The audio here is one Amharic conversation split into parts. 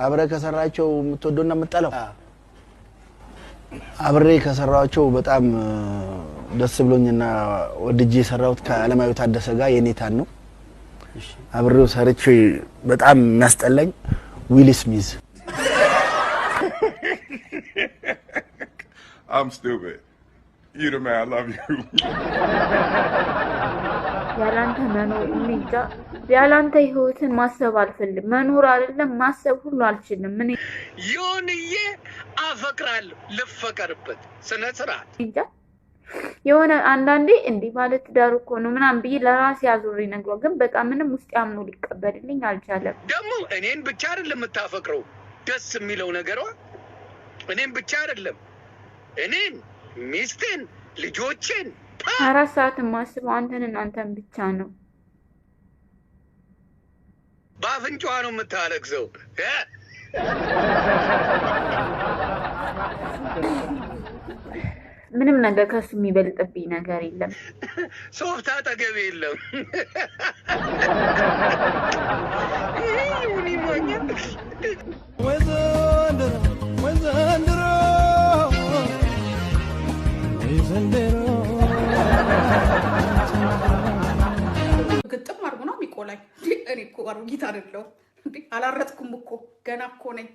አብረህ ከሰራቸው የምትወደውና የምትጠላው? አብሬ ከሰራቸው በጣም ደስ ብሎኝና ወድጄ የሰራሁት ከአለማየሁ ታደሰ ጋር የኔታን ነው። አብሬው ሰርቼ በጣም የሚያስጠላኝ ዊል ስሚዝ። I'm stupid. You the man, I love you. ያላንተ መኖር እኔ እንጃ፣ ያላንተ ህይወትን ማሰብ አልፈልግም። መኖር አይደለም ማሰብ ሁሉ አልችልም። እኔ ዮንዬ አፈቅራለሁ፣ ልፈቀርበት ስነ ስርዓት። እንጃ፣ የሆነ አንዳንዴ እንዲህ ማለት ትዳር እኮ ነው ምናምን ብዬ ለራሴ አዙሬ ነግሯል። ግን በቃ ምንም ውስጥ አምኖ ሊቀበልልኝ አልቻለም። ደግሞ እኔን ብቻ አይደለም የምታፈቅረው። ደስ የሚለው ነገሯ እኔን ብቻ አይደለም፣ እኔን፣ ሚስቴን፣ ልጆቼን። 4 ሰዓት የማስበው አንተን አንተን ብቻ ነው። በአፍንጫዋ ነው የምታለቅሰው። ምንም ነገር ከሱ የሚበልጥብኝ ነገር የለም። ሶፍት አጠገብ የለም። ግጥም አድርጎ ነው የሚቆላኝ። እኔ እኮ አሮጊት አይደለሁም፣ አላረጥኩም እኮ ገና እኮ ነኝ።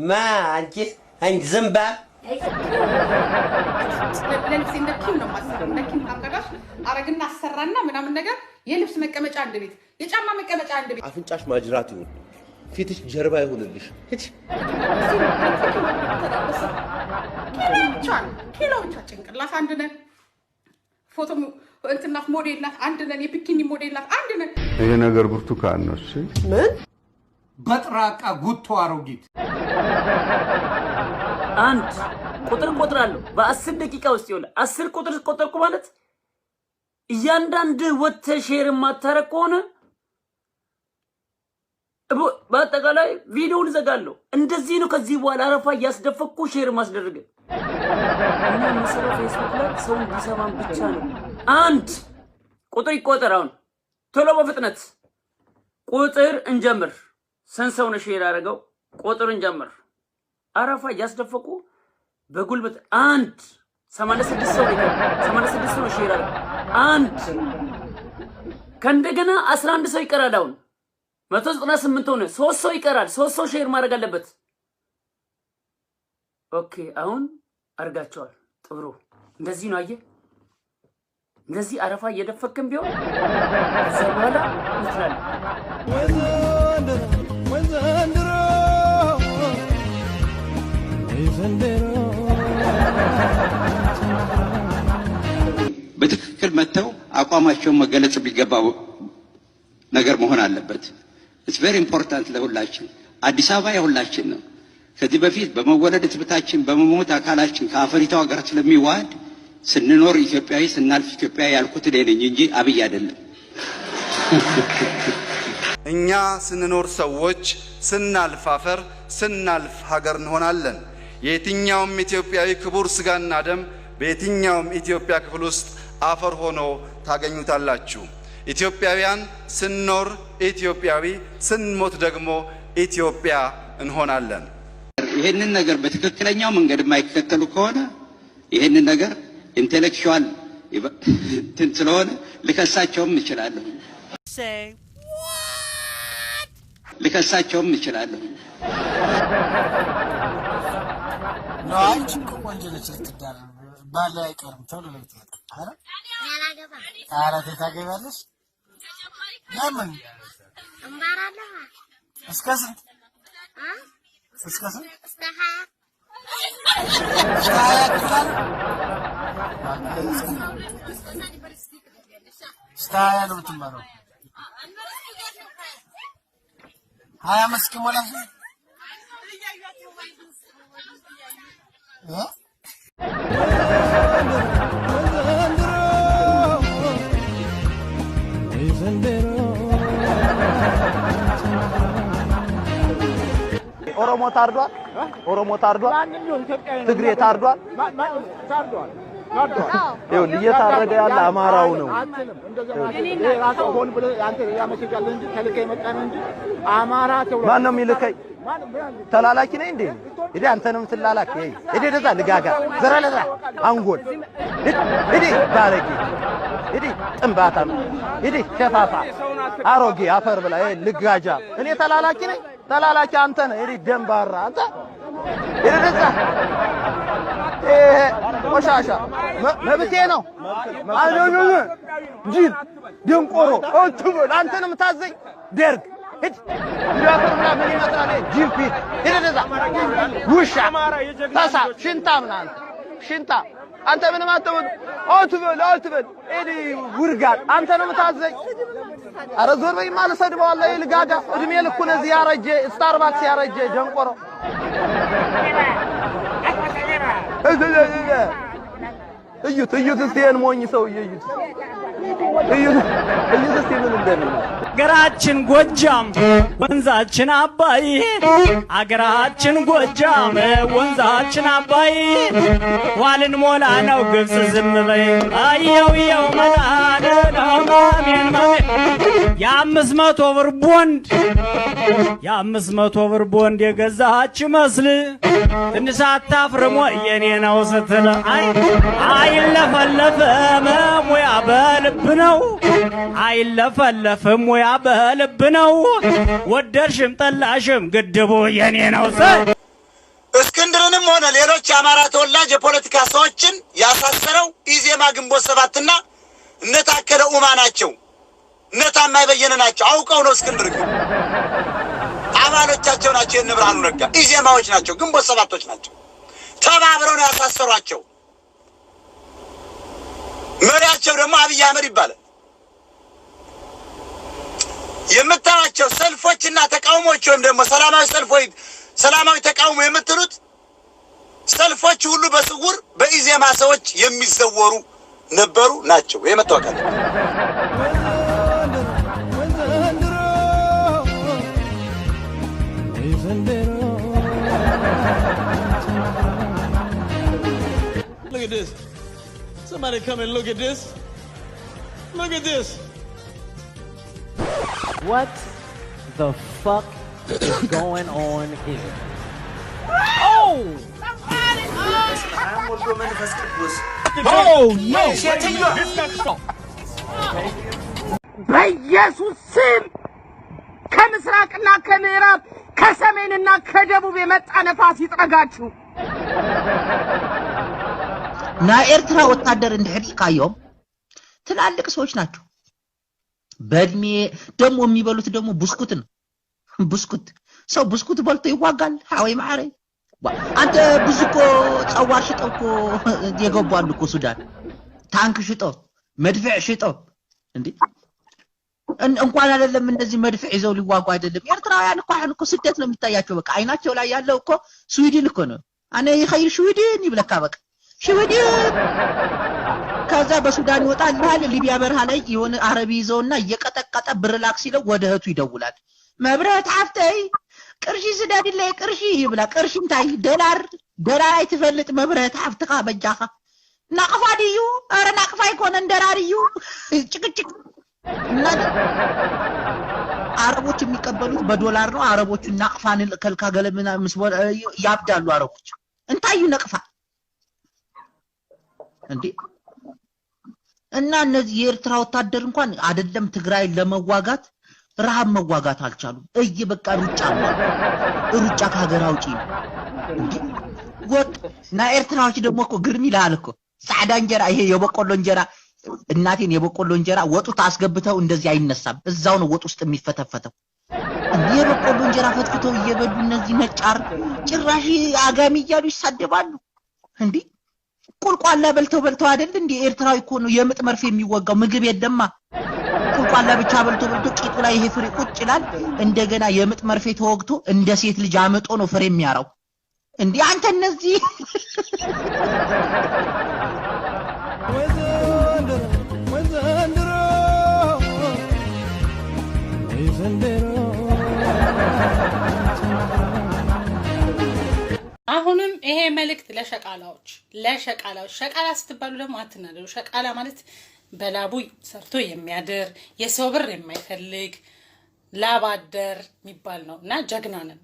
ማ አንቺ አንቺ ዝምባ ለልብሴ እንደ ኪም ነው የማሰራው። እንደ ኪም ካርዳሽ አረግና አሰራና ምናምን ነገር የልብስ መቀመጫ አንድ ቤት፣ የጫማ መቀመጫ አንድ ቤት። አፍንጫሽ ማጅራት ይሁን፣ ፊትሽ ጀርባ ይሁንልሽ። ኪሎ ብቻ ነው፣ ኪሎ ብቻ። ጭንቅላት አንድ ነን። ፎቶ እንትን ናት፣ ሞዴል ናት፣ አንድ ነን። የ bikini ሞዴል ናት፣ አንድ ነን። ይሄ ነገር ብርቱካን ነው። እሺ ምን በጥራቃ ጉቶ አሮጊት። አንድ ቁጥር ቆጥራለሁ። በ10 ደቂቃ ውስጥ ይኸውልህ 10 ቁጥር ቆጠርኩ ማለት እያንዳንድ ወጥተህ share የማታረግ ከሆነ በአጠቃላይ ቪዲዮውን እዘጋለሁ። እንደዚህ ነው። ከዚህ በኋላ አረፋ እያስደፈኩ share ማስደርግ። እኛ የምንሰራው ፌስቡክ ላይ ሰው እንዲሰማን ብቻ ነው። አንድ ቁጥር ይቆጠር። አሁን ቶሎ በፍጥነት ቁጥር እንጀምር። ስንት ሰው ነው share ያደረገው? ቁጥር እንጀምር። አረፋ እያስደፈቁ በጉልበት አንድ 86 ሰው ነው፣ 86 ሰው ነው share ያደረገው። አንድ ከእንደገና 11 ሰው ይቀራል። አሁን 198 ሆነ። ሶስት ሰው ይቀራል። ሶስት ሰው share ማድረግ አለበት። Okay አሁን አድርጋቸዋል። ጥሩ እንደዚህ ነው። አየህ እንደዚህ አረፋ እየደፈክም ቢሆን ከዛ በኋላ እንትላለን። በትክክል መጥተው አቋማቸውን መገለጽ የሚገባው ነገር መሆን አለበት። It's very important ለሁላችን። አዲስ አበባ የሁላችን ነው። ከዚህ በፊት በመወለድ እትብታችን በመሞት አካላችን ከአፈሪቷ ጋር ስለሚዋሃድ ስንኖር ኢትዮጵያዊ ስናልፍ ኢትዮጵያዊ ያልኩት እኔ ነኝ እንጂ አብይ አይደለም። እኛ ስንኖር ሰዎች፣ ስናልፍ አፈር፣ ስናልፍ ሀገር እንሆናለን። የየትኛውም ኢትዮጵያዊ ክቡር ስጋና ደም በየትኛውም ኢትዮጵያ ክፍል ውስጥ አፈር ሆኖ ታገኙታላችሁ። ኢትዮጵያውያን ስንኖር ኢትዮጵያዊ፣ ስንሞት ደግሞ ኢትዮጵያ እንሆናለን። ይህንን ነገር በትክክለኛው መንገድ የማይከተሉ ከሆነ ይህንን ነገር intellectual እንትን ስለሆነ ልከሳቸውም እችላለሁ። ልከሳቸውም እችላለሁ። አንቺ እኮ ቆንጆ ነች፣ ልትዳር ባል አይቀርም ቶሎ ነው የምትመጣው። ኧረ ተይ ታገቢያለሽ። ለምን? እስከ ስንት? እስከ ስንት? እስከ 20 ክፍል እስከ 20 ነው የምትማረው። 20 ዓመት እስኪሞላሽ ኦሮሞ ታርዷል። ኦሮሞ ታርዷል። ትግሬ ታርዷል። ይኸውልህ እየታረደ ያለ አማራው ነው። ማን ነው የሚልከኝ? ተላላኪ ነኝ እንዴ? እዴ አንተንም ትላላክ። እዴ ደዛ ልጋጋ ዘራለዛ አንጎል እዴ ባለጌ እዴ ጥንባታም እዴ ሸፋፋ አሮጌ አፈር ብላ ልጋጃ። እኔ ተላላኪ ነኝ? ተላላኪ አንተ ነህ። እዴ ደንባራ አንተ እዴ ደዛ ቆሻሻ መብቴ ነው። ጅል ደንቆሮ አትበል። አንተን የምታዘኝ ደርግ ሂድ አፈር ብላ። ምን ይመስላል? ጅል ፊት ሂድ ወደዛ ውሻ ተሳ ሽንታም ነህ አንተ ሽንታ አንተ ምንም አትበል አትበል አትበል። ሂድ ውርጋት አንተ ነው የምታዘኝ። ኧረ ዞር በይማ ልሰድበዋለሁ። ልጋጋ እድሜ ልኩን እዚህ ያረጀ ስታርባክስ ያረጀ ደንቆሮ። እዩት እዩት እስቲ ይሄን ሞኝ ሰውዬ እዩት እዩት እዩት እስቲ ምን እንደሚል። አገራችን ጎጃም ወንዛችን አባይ፣ አገራችን ጎጃም ወንዛችን አባይ፣ ዋልን ሞላ ነው ግብጽ ዝም በይ። አየው የው መላደላማሜን የ500 ብር ቦንድ፣ የ500 ብር ቦንድ የገዛች መስል ትንሽ አታፍርሞ የኔ ነው ስትል? አይ አይለፈለፍም ሙያ በልብ ነው፣ አይለፈለፍም ሙያ በልብ ነው። ወደድሽም ጠላሽም ግድቡ የኔ ነው። እስክንድርንም ሆነ ሌሎች የአማራ ተወላጅ የፖለቲካ ሰዎችን ያሳሰረው ኢዜማ፣ ግንቦት ሰባትና እነ ታከለ ኡማ ናቸው። እነ ታማኝ በየነ ናቸው። አውቀው ነው። እስክንድር ግን አባሎቻቸው ናቸው። የእነ ብርሃኑ ነጋ ኢዜማዎች ናቸው። ግንቦት ሰባቶች ናቸው። ተባብረው ነው ያሳሰሯቸው። መሪያቸው ደግሞ አብይ አህመድ ይባላል። የምታዩቸው ሰልፎችና ተቃውሞች ወይም ደግሞ ሰላማዊ ሰልፍ ወይ ሰላማዊ ተቃውሞ የምትሉት ሰልፎች ሁሉ በስውር በኢዜማ ሰዎች የሚዘወሩ ነበሩ ናቸው። ይህ መታወቅ አለበት። Look at this. Somebody come and look at this. Look at this. What the fuck is going on here? Oh! Oh no! በኢየሱስ ስም ከምስራቅና ከምዕራብ ከሰሜንና ከደቡብ የመጣ ነፋስ ይጥረጋችሁ። ናይ ኤርትራ ወታደር እንድሕር ኢልካዮም ትላልቅ ሰዎች ናቸው። በእድሜ ደግሞ የሚበሉት ደግሞ ብስኩት ነው። ብስኩት ሰው ብስኩት በልቶ ይዋጋል። ሐወይ ማዕረይ አንተ ብዙ እኮ ጸዋር ሽጠው እኮ የገቡ አሉ እኮ ሱዳን። ታንክ ሽጠው መድፍዕ ሽጠው እንዴ እንኳን አይደለም እነዚህ መድፍዕ ይዘው ሊዋጉ አይደለም። ኤርትራውያን እኮ አሁን እኮ ስደት ነው የሚታያቸው። በቃ አይናቸው ላይ ያለው እኮ ስዊድን እኮ ነው። አነ ይኸይል ስዊድን ይብለካ በቃ ስዊድን። ከዛ በሱዳን ይወጣልሃል። ሊቢያ በረሃ ላይ የሆነ አረቢ ይዘውና እየቀጠቀጠ ብር ላክ ሲለው ወደ እህቱ ይደውላል። መብረት ሓፍተይ ቅርሺ ስደድለይ ቅርሺ ይብላ። ቅርሺ እንታይ ዶላር ዶላር ኣይትፈልጥ መብረት ሓፍትኻ በጃኻ ናቅፋ ድዩ? ኧረ ናቅፋ ኣይኮነን ደራር እዩ። ጭቅጭቅ እና አረቦች የሚቀበሉት በዶላር ነው። አረቦቹ ናቅፋን ከልካ ገለምና ምስ ያብዳሉ። አረቦች እንታይ እዩ ነቅፋ እንዴ? እና እነዚህ የኤርትራ ወታደር እንኳን አይደለም ትግራይ ለመዋጋት ረሃብ መዋጋት አልቻሉም። እይ በቃ ሩጫ ነው ሩጫ ከሀገር አውጪ እንዴ ወጥ እና ኤርትራዎች ደግሞ እኮ ግርም ይልሃል እኮ ጻዕዳ እንጀራ ይሄ የበቆሎ እንጀራ እናቴን የበቆሎ እንጀራ ወጡ ታስገብተው እንደዚህ አይነሳም። እዛው ነው ወጥ ውስጥ የሚፈተፈተው። እንዴ የበቆሎ እንጀራ ፈትፍተው እየበሉ እነዚህ ነጫር ጭራሽ አጋሚ እያሉ ይሳደባሉ። እንዴ ቁልቋላ በልተው በልተው አይደል እንዴ? ኤርትራዊ እኮ ነው የምጥ መርፌ የሚወጋው ምግብ የለማ። ቁልቋላ ብቻ በልቶ በልቶ ቂጡ ላይ ይሄ ፍሬ ቁጭ ይላል። እንደገና የምጥ መርፌ ተወግቶ እንደ ሴት ልጅ አምጦ ነው ፍሬ የሚያራው። እንዴ አንተ እነዚህ አሁንም ይሄ መልእክት ለሸቃላዎች ለሸቃላዎች። ሸቃላ ስትባሉ ደግሞ አትናደዱ። ሸቃላ ማለት በላቡ ሰርቶ የሚያድር የሰው ብር የማይፈልግ ላብ አደር የሚባል ነው እና ጀግና ነን።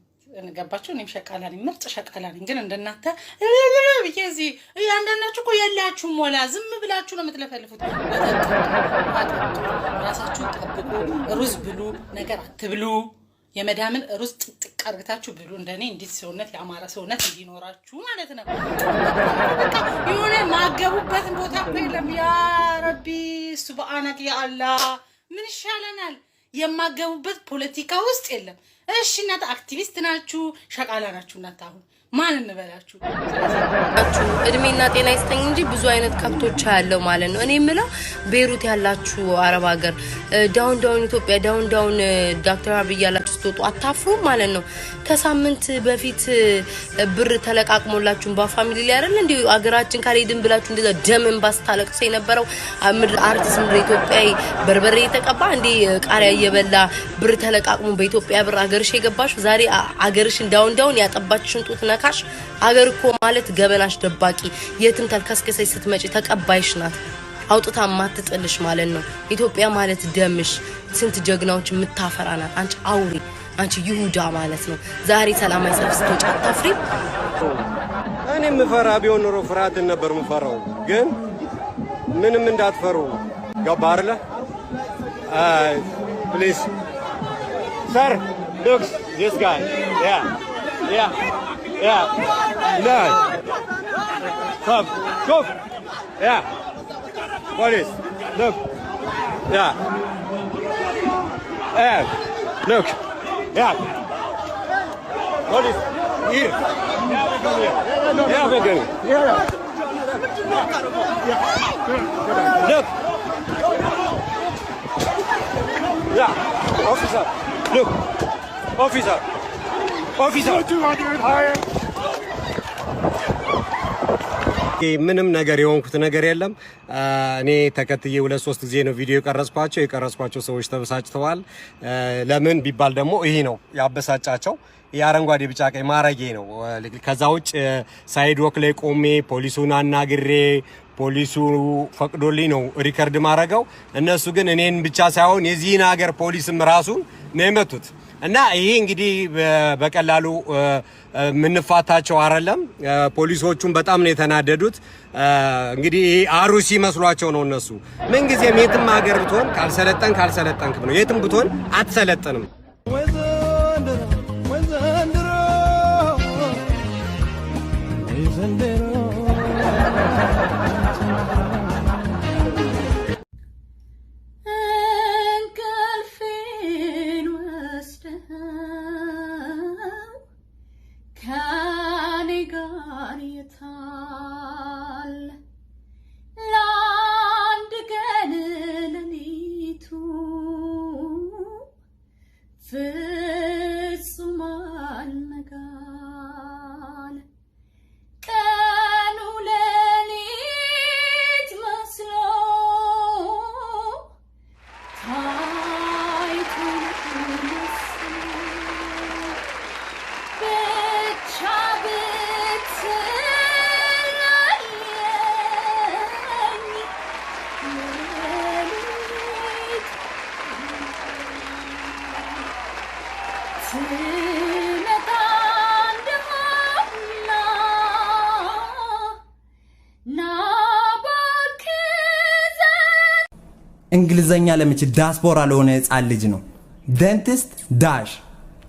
ገባችሁ? እኔም ሸቃላ ነኝ፣ ምርጥ ሸቃላ ነኝ። ግን እንደናንተ ብዬ እዚህ እያንዳንዳችሁ እኮ የላችሁም ሞላ፣ ዝም ብላችሁ ነው የምትለፈልፉት። ወተት ጠጡ፣ ውሃ ጠጡ፣ ራሳችሁን ጠብቁ፣ ሩዝ ብሉ፣ ነገር አትብሉ። የመዳምን ሩዝ ጥቅጥቅ አርግታችሁ ብሉ። እንደኔ እንዲህ ሰውነት የአማራ ሰውነት እንዲኖራችሁ ማለት ነው። በቃ የሆነ ማገቡበትን ቦታ እኮ የለም። ያ ረቢ ሱብሃነክ ያ አላህ፣ ምን ይሻለናል? የማገቡበት ፖለቲካ ውስጥ የለም። እሺ እናንተ አክቲቪስት ናችሁ፣ ሸቃላ ናችሁ። እናንተ አሁን ማን እንበላችሁ? እድሜና ጤና ይስጠኝ እንጂ ብዙ አይነት ከብቶች ያለው ማለት ነው። እኔ የምለው ቤሩት ያላችሁ አረብ ሀገር down down ኢትዮጵያ፣ down down ዶክተር አብይ ያላችሁ ስትወጡ አታፍሩም ማለት ነው። ከሳምንት በፊት ብር ተለቃቅሞላችሁ በ family ላይ አይደል እንዲ አገራችን ካልሄድን ብላችሁ እንደዛ ደም እንባ ስታለቅሱ የነበረው ምድር አርቲስት፣ ምድር ኢትዮጵያዊ በርበሬ የተቀባ እንዴ ቃሪያ እየበላ ብር ተለቃቅሞ በኢትዮጵያ ብር አገርሽ የገባሽ ዛሬ አገርሽን down down ያጠባችሽን ጡት ነካሽ። አገር እኮ ማለት ገበናሽ ደባቂ፣ የትም ተልከስከሰች ስትመጪ ተቀባይሽ ናት። አውጥታ ማትጥልሽ ማለት ነው። ኢትዮጵያ ማለት ደምሽ፣ ስንት ጀግናዎች የምታፈራ ናት። አንቺ አውሬ፣ አንቺ ይሁዳ ማለት ነው። ዛሬ ሰላማዊ ሰልፍ ስትወጪ አታፍሪም? እኔ የምፈራ ቢሆን ኖሮ ፍርሃትን ነበር የምፈራው። ግን ምንም እንዳትፈሩ፣ ገባ አይደለ? Please sir, look this guy. Yeah, ና come come, yeah, police, look, yeah, look, yeah, police here. Yeah, we go. Yeah. Look. Yeah, officer. Look. Officer. Officer. 200 higher. ምንም ነገር የሆንኩት ነገር የለም። እኔ ተከትዬ ሁለት ሶስት ጊዜ ነው ቪዲዮ የቀረጽኳቸው። የቀረጽኳቸው ሰዎች ተበሳጭተዋል። ለምን ቢባል ደግሞ ይሄ ነው ያበሳጫቸው፣ የአረንጓዴ ቢጫ ቀይ ማረጌ ነው። ከዛ ውጭ sidewalk ላይ ቆሜ ፖሊሱን አናግሬ ፖሊሱ ፈቅዶልኝ ነው record ማረገው። እነሱ ግን እኔን ብቻ ሳይሆን የዚህን ሀገር ፖሊስም ራሱን ነው የመቱት። እና ይሄ እንግዲህ በቀላሉ የምንፋታቸው አይደለም። ፖሊሶቹም በጣም ነው የተናደዱት። እንግዲህ ይሄ አሩሲ መስሏቸው ነው እነሱ። ምንጊዜም የትም ሀገር ብትሆን ካልሰለጠንክ ካልሰለጠንክ ነው። የትም ብትሆን አትሰለጥንም። ወይ ዘንድሮ፣ ወይ ዘንድሮ፣ ወይ ዘንድሮ። እንቅልፌን ወስደኸው ከኔ ጋር የታል? ለአንድ ቀን ሌሊቱ ፍጹም አልነጋል፣ ቀኑ ሌሊት መስሎ ታይቶ መስሎ ብቻ ብትለየኝ ሌሊት ትመጣ እንደሆነ ና እባክህ። እንግሊዘኛ ለሚችል ዲያስፖራ ለሆነ ህፃን ልጅ ነው። Dentist dash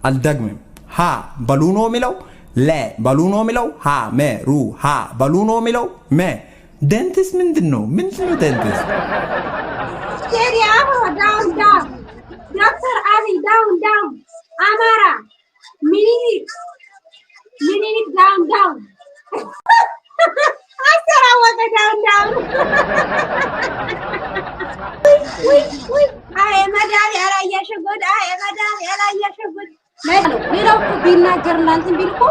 አልደግምም። ሀ በሉ ነው የሚለው፣ ለ በሉ ነው የሚለው፣ ሀ መ ሩ ሀ በሉ ነው የሚለው መ። Dentist ምንድን ነው? ምንድን ነው dentist? ቴዲ አፍሮ down down፣ ዶክተር አብይ down down፣ አማራ ሚኒሊክ ሚኒሊክ down down፣ አስቴር አወቀ down down። ውይ ውይ፣ አይ መዳም ያላየሽ ጉድ፣ አይ መዳም ያላየሽ ጉድ። ነው። ሌላው እኮ ቢናገር እናንተን ቢል እኮ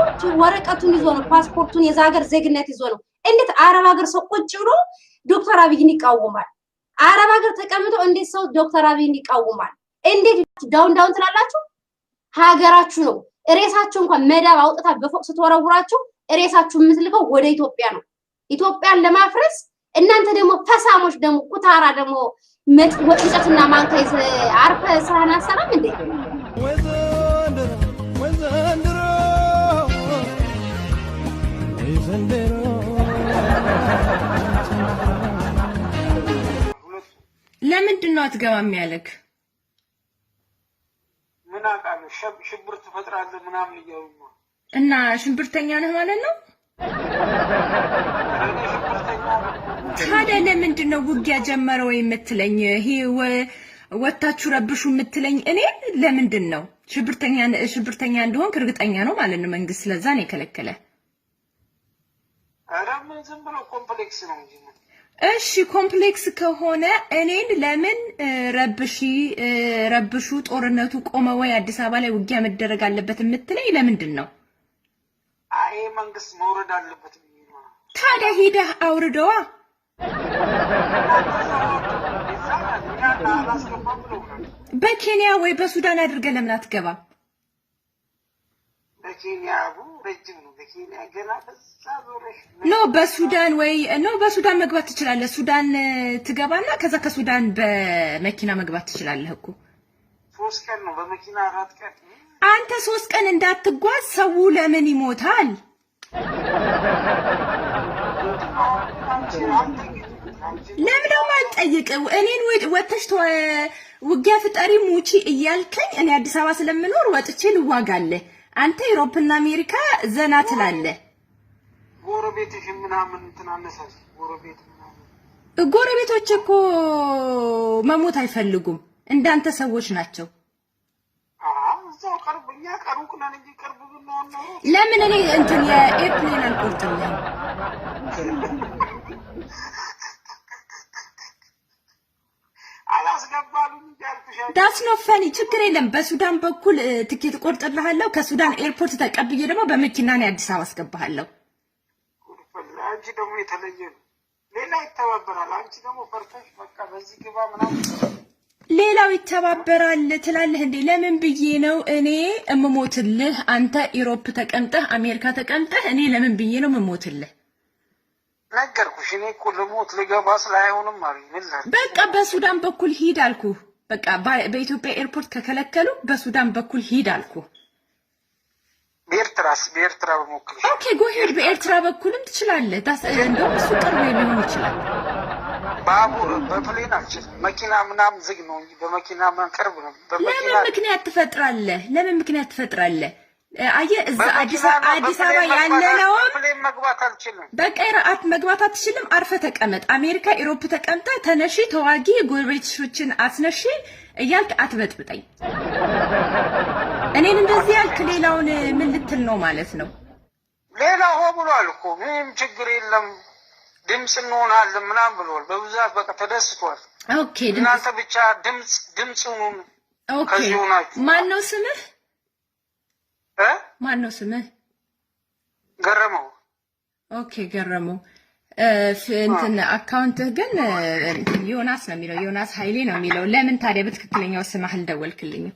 ወረቀቱን ይዞ ነው፣ ፓስፖርቱን የዛ ሀገር ዜግነት ይዞ ነው። እንዴት አረብ ሀገር ሰው ቁጭ ብሎ ዶክተር አብይን ይቃወማል? አረብ ሀገር ተቀምጦ እንዴት ሰው ዶክተር አብይን ይቃወማል? እንዴት down down ትላላችሁ? ሀገራችሁ ነው። ሬሳችሁ እንኳን መዳብ አውጥታ በፎቅ ስትወረውራችሁ ሬሳችሁ የምትልከው ወደ ኢትዮጵያ ነው። ኢትዮጵያን ለማፍረስ እናንተ ደግሞ ፈሳሞች ደግሞ ኩታራ ደግሞ እንጨትና ማንካ ይዘህ አርፈህ ስራህን አትሰራም እንዴ? ወይ ዘንድሮ፣ ወይ ዘንድሮ፣ ዘንድሮ። ለምንድን ነው አትገባም ያለክ? ምን አውቃለሁ፣ ሽብር ትፈጥራለህ ምናምን እያሉ ነው። እና ሽብርተኛ ነህ ማለት ነው? ታዲያ ለምንድን ነው ውጊያ ጀመረ ወይ የምትለኝ? ይሄ ወታችሁ ረብሹ የምትለኝ እኔ ለምንድን ነው? ሽብርተኛ እንደሆንክ እርግጠኛ ነው ማለት ነው መንግስት። ስለዛ ነው የከለከለ። ኧረ ምን ዝም ብሎ complex ነው እንጂ። እሺ፣ complex ከሆነ እኔን ለምን ረብሺ ረብሹ፣ ጦርነቱ ቆመ ወይ፣ አዲስ አበባ ላይ ውጊያ መደረግ አለበት የምትለኝ ለምንድን ነው? አይ፣ መንግስት መውረድ አለበት ብዬ ነው። ታዲያ ሂደህ አውርደዋ። አላስገባም ብለውናል። በኬንያ ወይ በሱዳን አድርገህ ለምን አትገባም? በኬንያ አቡ ረጅም ነው። በኬንያ ገና በዛ ዞረሽ። No፣ በሱዳን ወይ no፣ በሱዳን መግባት ትችላለህ። ሱዳን ትገባና ከዛ ከሱዳን በመኪና መግባት ትችላለህ እኮ። 3 ቀን ነው በመኪና፣ 4 ቀን። አንተ 3 ቀን እንዳትጓዝ ሰው ለምን ይሞታል? ለምን ደግሞ አልጠይቅም? እኔን ወጥተሽ ውጊያ ፍጠሪ ሙቺ እያልከኝ እኔ አዲስ አበባ ስለምኖር ወጥቼ ልዋጋለህ። አንተ Europe ና አሜሪካ ዘና ትላለህ። ጎረቤትሽ ምናምን እንትን አነሳሽ ጎረቤት ምናምን። ጎረቤቶች እኮ መሞት አይፈልጉም። እንዳንተ ሰዎች ናቸው። እዛው ቅርብ፣ እኛ ከሩቅ ነን እንጂ ቅርብ ብንሆን ኖሮ። ለምን እኔ እንትን የ airplane አልቆርጥልህም? አላስገባሉኝ እያልኩሽ። That's not funny። ችግር የለም። በሱዳን በኩል ትኬት ቆርጥልሃለሁ። ከሱዳን airport ተቀብዬ ደግሞ በመኪና ነው አዲስ አበባ አስገባሃለሁ። አንቺ ደግሞ የተለየ ነው። ሌላ ይተባበራል። አንቺ ደግሞ ፈርተሽ በቃ በዚህ ግባ ምናምን። ሌላው ይተባበራል ትላለህ እንዴ? ለምን ብዬ ነው እኔ እምሞትልህ? አንተ Europe ተቀምጠህ አሜሪካ ተቀምጠህ እኔ ለምን ብዬ ነው እምሞትልህ? ነገርኩሽ። እኔ እኮ ልሞት ልገባ ስለ አይሆንም አሉኝ። ምን ላድርግ? በቃ በሱዳን በኩል ሂድ አልኩህ። በቃ በኢትዮጵያ airport ከከለከሉ በሱዳን በኩል ሂድ አልኩህ። በኤርትራስ? በኤርትራ በሞክር። Okay, go ahead። በኤርትራ በኩልም ትችላለህ። እንደውም እሱ ቅርብ ሊሆን ይችላል። ባቡር በ plane አልችልም። መኪና ምናምን ዝግ ነው እንጂ በመኪና ምናምን ቅርብ ነው። በመኪና ለምን ምክንያት ትፈጥራለህ? ለምን ምክንያት ትፈጥራለህ? አየህ፣ እዛ አዲስ አዲስ አበባ ያለነውም በ plane መግባት አልችልም። በቃ ይራአት መግባት አትችልም። አርፈህ ተቀመጥ። አሜሪካ Europe ተቀምጠህ ተነሺ፣ ተዋጊ፣ ጎረቤቶችን አስነሺ እያልክ አትበጥብጠኝ። እኔን እንደዚህ ያልክ ሌላውን ምን ልትል ነው ማለት ነው? ሌላ ሆ ብሏል እኮ፣ ምንም ችግር የለም ድምፅ እንሆናለን ምናምን ብሏል። በብዛት በቃ ተደስቷል። Okay። እናንተ ብቻ ድምፅ ድምፅ ሁኑን። Okay። ከዚህ ሆናችሁ። ማን ነው ስምህ? እ? ማን ነው ስምህ? ገረመው። Okay፣ ገረመው። እንትን account ህ ግን እንትን ዮናስ ነው የሚለው፣ ዮናስ ኃይሌ ነው የሚለው። ለምን ታዲያ በትክክለኛው ስምህ አልደወልክልኝም?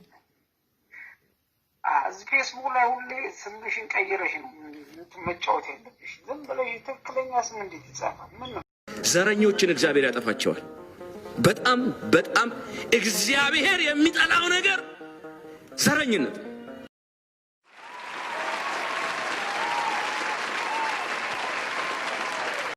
እዚህ ፌስቡክ ላይ ሁሌ ስምሽን ቀይረሽ ነው እንትን መጫወት ያለብሽ። ዝም ብለሽ ትክክለኛ ስም እንዴት ይጻፋል? ምን ነው? ዘረኞችን እግዚአብሔር ያጠፋቸዋል። በጣም በጣም እግዚአብሔር የሚጠላው ነገር ዘረኝነት።